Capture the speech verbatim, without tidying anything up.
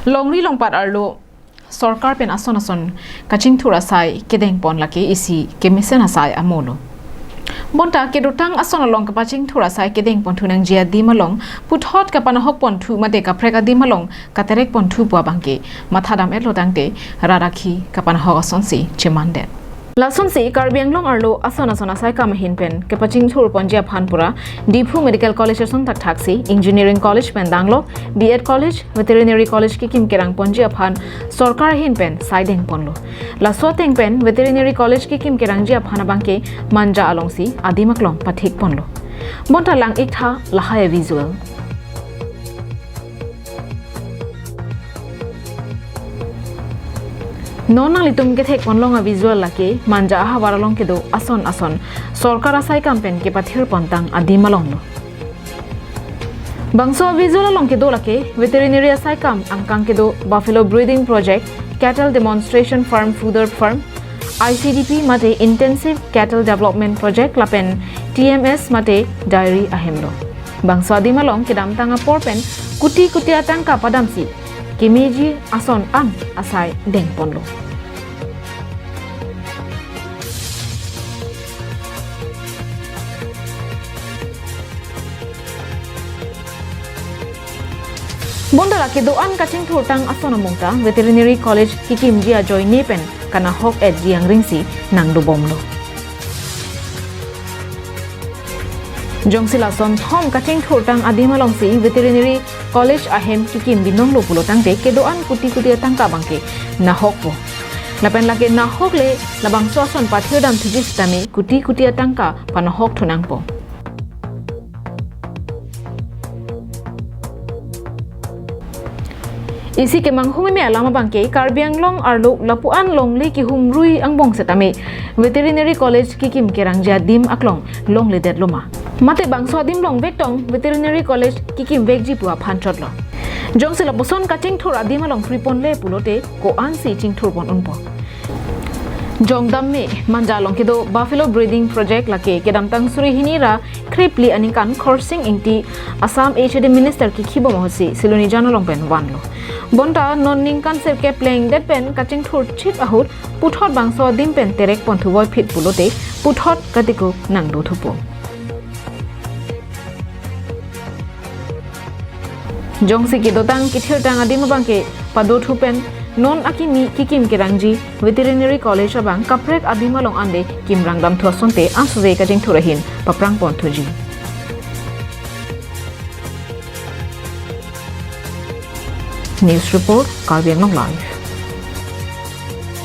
Longri longpat arlo sorkar pen ason ason kachingthur asai kedengpon lake isi kemesen asai amolo. Bonta kedotang ason along kapachingthur asai kedengpon thunangji adim along puthot kapanahokpon thu mate kaprek adim along katerekpon thu pu abangke mathadam-etlo tangte rat akhi kapanahok asonsi chemandet. Lasonsi Karbi Anglong arlo ason ason asai kam ahin pen kepachingthurponji aphan pura Diphu Medical College ason thakthaksi Engineering College pen danglok B Ed College, Veterinary College kekim kerangponji aphan sorkar ahin pen sai dengponlo. Laso ateng pen Veterinary College kekim kerangji aphan abangke Manja alongsi adim aklong pathikponlo. Bonta lang-iktha lahai visual. Non nanglitum kethekponlong a visual lake Manja ahavar along kedo ason ason sorkar asai kam pen kepathirpontang adim alonglo. Bangso a visual along kedo lake veterinary asai kam angkang kedo buffalo breeding project, cattle demonstration farm, fooder farm, I C D P mate Intensive Cattle Development Project lapen T M S mate dairy ahemlo. Bangso adim along kedamtang apor pen kuti kuti atangka padamsi kemeji ason an asai dengponlo. Bonta lake do-an kachingthurtang ason amungta Veterinary College kekimji ajoine pen kanahok-etji angringsi nangdobomlo. Jongsi lason thom kachingthurtang adim alongsi Veterinary College ahem kekim binonglo pulo tangte kedo-an kuti kuti atangka abangke nahokpo. Lapen lake nahokle labangso ason pathirdam thuji sitame kuti kuti atangka panahok thunangpo. Isi kemanghumeme alam abangke Karbi Anglong arlo lapu-an longle kehumrui angbong setame Veterinary College kekim kerangji adim aklong longledetlo ma? Mate bangso adim longvek tong Veterinary College kekimvekji pu aphan chotlo. Jongsi lapuson kachingthur adim along friponle pulote ko-ansi chingthurpon unpo? Jongdam me Manja along kedo buffalo breeding project lake kedamtang suri hini ra kre phli aningkan Khorsing Engti Assam H A D Minister kekhibom ahutsi Silonijan along pen vanlo. Bonta non ningkan sirkep plengdet pen kachingthurchit ahut puthot bangso adim pen terekpon thuvoiphit pulote puthot katiko nangdothupo. Jongsi kedotang kethirtang adim abangke padothu pen non akimi kekim kerangji Veterinary College abang kaprek adim along ande kimrang damthu asonte ansose kachingthur ahin paprangpon thuji. News report, Karbi Anglong Live.